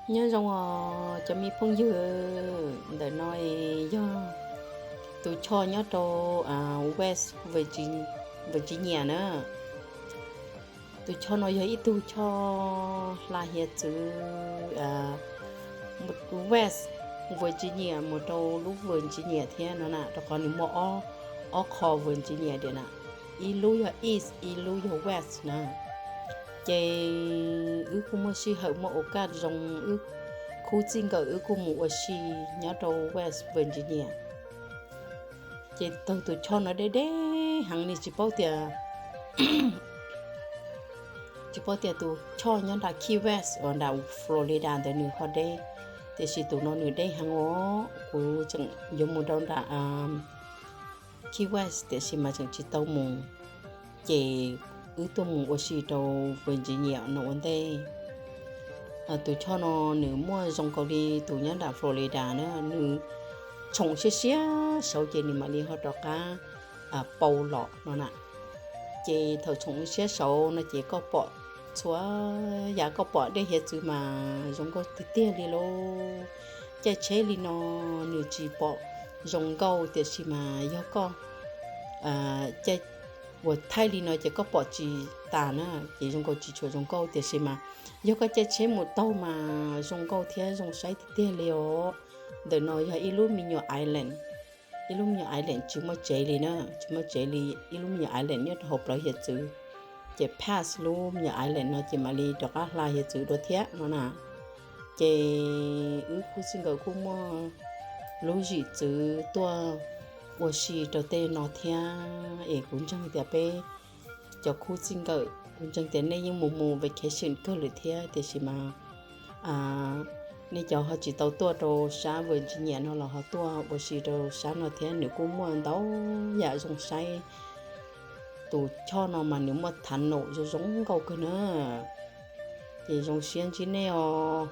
Nyob zoo os cov me phooj ywg, ntawm no yog tus choj nyob rau West Virginia na. Tus choj no yog ib tug choj hla hiav txwv West Virginia mus rau lub Virginia thiab no na, rau qhov nws muaj ob qho Virginia tias na, ib lub yog East, ib lub yog West na. Ces wb kuj muaj sij hawm muaj ua kaj zoo, wb khub txij nkawm wb kuj mus ua si nyob rau West Virginia. Ces taug tus choj no deb deb heev li, tsis paub tias tsis paub tias tus choj nyob nram Key West uas nram Florida ntawd nws ho deb, tiam sis tus no nws deb heev os. Kuv tseem yuav mus rau nram Key West tiam sis mas tseem tsis tau mus, ces wb tuaj mus ua si rau Virginia no ua ntej. Tus choj no nws muaj zoo nkaus li tus nyob nram Florida na, nws tshoom siab siab saud ces nws mam li ho rov qab pau los no na. Ces thaum tshoom siab saud no ces koj pom txhua yam, koj pom dej hiav txwv mas zoo nkauj tiag tiag li lauj. Caij tsheb li no nws tsis pom zoo nkauj tiam sis mas yog koj uas thaij li no ces koj pom tsis tas na, ces zoo nkaus tsis tshua zoo nkauj tiam sis mas yog koj caij tsheb mus taug mas zoo nkauj thiab zoo saib tiag tiag li os. Ntawm no yog ib lub me nyuam island, ib lub me nyuam island tsis muaj tsev li na, tsis muaj tsev li, ib lub me nyuam island nyob rau hauv plawv hiav txwv. Ces pass lub me nyuam island no ces mam li rov qab hla hiav txwv dua thiab no na. Ces wb khub txij nkawm kuj muaj lub zim txwv tuaj ua si rau tej no thiab es kuv ntseeg tias peb cov khub txij nkawm, kuv ntseeg tias nej yeej mus mus vacation kawg lawm thiab tiam sis mas nej cov ho tsis tau tuaj rau sab Virginia no los ho tuaj ua si rau sab no thiab, nws kuj muaj ntau yam zoo saib. Tus choj no mas nws muaj thav naum zoo zoo nkauj kawg na. Ces zoo siab ntsib nej os.